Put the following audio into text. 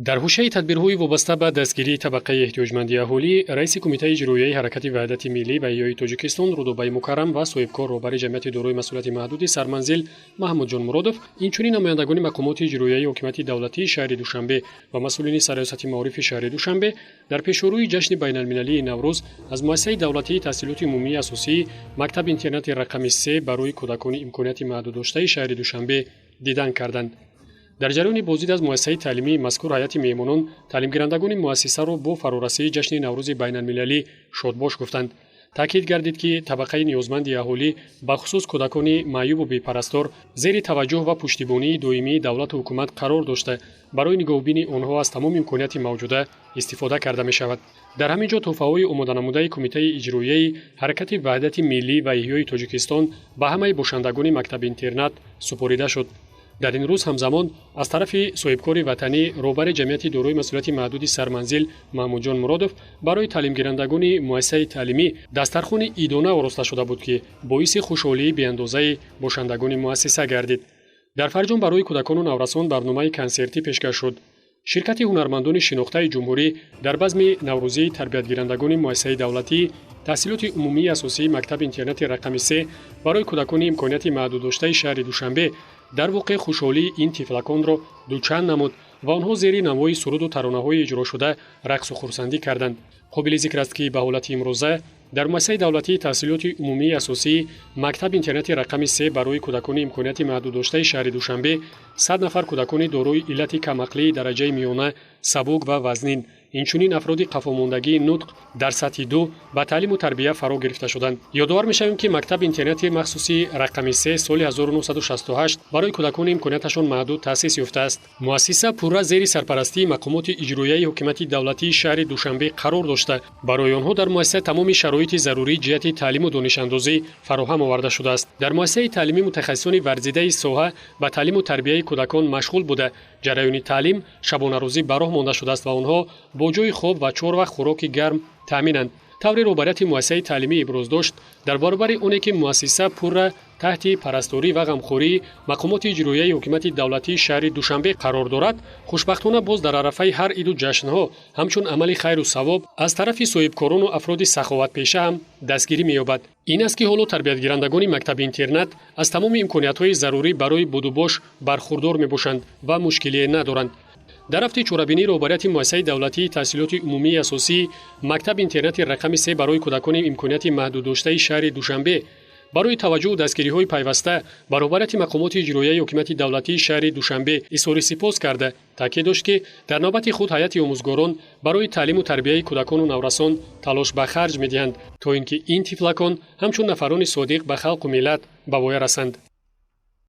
Дар ҳошияи тадбирҳои вобаста ба дастгирии табақаи эҳтиёҷманди аҳолӣ, раиси Кумитаи иҷроияи Ҳаракати Ваҳдати Миллӣ ва Эҳёи Тоҷикистон Рудобаи Мукаррам ва соҳибкор, роҳбари ҷамъияти дорои масъулияти маҳдуди «Сарманзил» Маҳмудҷон Муродов, инчунин намояндагони мақомоти иҷроияи ҳокимияти давлатии шаҳри Душанбе ва масъулини Сарриёсати маорифи шаҳри Душанбе дар пешорӯи ҷашни байналмилалии Наврӯз аз Муассисаи давлатии таҳсилоти умумии асосии мактаби интернати рақами 3 барои кӯдакони имконияти маҳдуддоштаи шаҳри Душанбе дидан карданд. Дар ҷараёни боздид аз муассисаи таълимии мазкур ҳайати меҳмонон таълимгирандагони муассисаро бо фарорасии ҷашни Наврӯзи байналмилалӣ шодбош гуфтанд. Таъкид гардид, ки табақаи ниёзманди аҳолӣ, бахусус кӯдакони маъюбу бепарастор, зери таваҷҷӯҳ ва пуштибонии доимии давлату ҳукумат қарор дошта, барои нигоҳубини онҳо аз тамоми имконияти мавҷуда истифода карда мешавад. Дар ҳамин ҷо тӯҳфаҳои омоданамудаи Кумитаи иҷроияи Ҳаракати Ваҳдати Миллӣ ва Эҳёи Тоҷикистон ба ҳамаи бошандагони мактаби интернат супорида шуд. Дар ин рӯз ҳамзамон аз тарафи соҳибкори ватанӣ, роҳбари ҷамъияти дорои масъулияти маҳдуди «Сарманзил» Маҳмудҷон Муродов барои таълимгирандагони муассисаи таълимӣ дастархони идона ороста шуда буд, ки боиси хушҳолии беандозаи бошандагони муассиса гардид. Дар фарҷом барои кӯдакону наврасон барномаи консертӣ пешкаш шуд. Ширкати ҳунармандони шинохтаи ҷумҳурӣ дар базми наврӯзии тарбиятгирандагони Муассисаи давлатии таҳсилоти умумии асосии мактаби интернати рақами 3 барои кӯдакони имконияти маҳдуддоштаи шаҳри Душанбе дар воқеъ хушҳолии ин тифлаконро дучанд намуд ва онҳо зери навои суруду таронаҳои иҷрошуда рақсу хурсандӣ карданд. Қобили зикр аст, ки ба ҳолати имрӯза дар Муассисаи давлатии таҳсилоти умумии асосии мактаби интернати рақами 3 барои кӯдакони имконияти маҳдуддоштаи шаҳри Душанбе 100 нафар кӯдакони дорои иллати камақлии дараҷаи миёна, сабук ва вазнин, инчунин афроди қафомондагии нутқ дар сатҳи 2 ба таълиму тарбия фаро гирифта шуданд. Ёдовар мешавем, ки мактаби интернати махсуси рақами 3 соли 1968 барои кӯдакони имконияташон маҳдуд таъсис ёфтааст. Муассиса пурра зери сарпарастии мақомоти иҷроияи ҳокимияти давлатии шаҳри Душанбе қарор дошта, барои онҳо дар муассиса тамоми шароити зарурӣ ҷиҳати таълиму донишандозӣ фароҳам оварда шудааст. Дар муассисаи таълимӣ мутахассисони варзидаи соҳа ба таълиму тарбияи кӯдакон машғул буда, ҷараёни таълим шабонарӯзӣ ба роҳ монда шудааст ва онҳо бо ҷойи хоб ва чор вақт хӯроки гарм таъминанд. Тавре роҳбарияти муассисаи таълимӣ иброз дошт, дар баробари оне ки муассиса пурра таҳти парасторӣ ва ғамхории мақомоти иҷроияи ҳокимияти давлатии шаҳри Душанбе қарор дорад, хушбахтона боз дар арафаи ҳар иду ҷашнҳо ҳамчун амали хайру савоб аз тарафи соҳибкорону афроди саховатпеша ҳам дастгирӣ меёбад. Ин аст, ки ҳоло тарбиятгирандагони мактаби интернат аз тамоми имкониятҳои зарурӣ барои будубош бархурдор мебошанд ва мушкилие надоранд. Дар рафти чорабинӣ роҳбарияти Муассисаи давлатии таҳсилоти умумии асосии мактаби интернати рақами 3 барои кӯдакони имконияти маҳдуддоштаи шаҳри Душанбе барои таваҷҷӯҳу дастгириҳои пайваста ба роҳбарияти мақомоти иҷроияи ҳокимияти давлатии шаҳри Душанбе изҳори сипос карда, таъкид дошт, ки дар навбати худ ҳайати омӯзгорон барои таълиму тарбияи кӯдакону наврасон талош ба харҷ медиҳанд, то ин ки ин тифлакон ҳамчун нафарони содиқ ба халқу миллат ба воя расанд.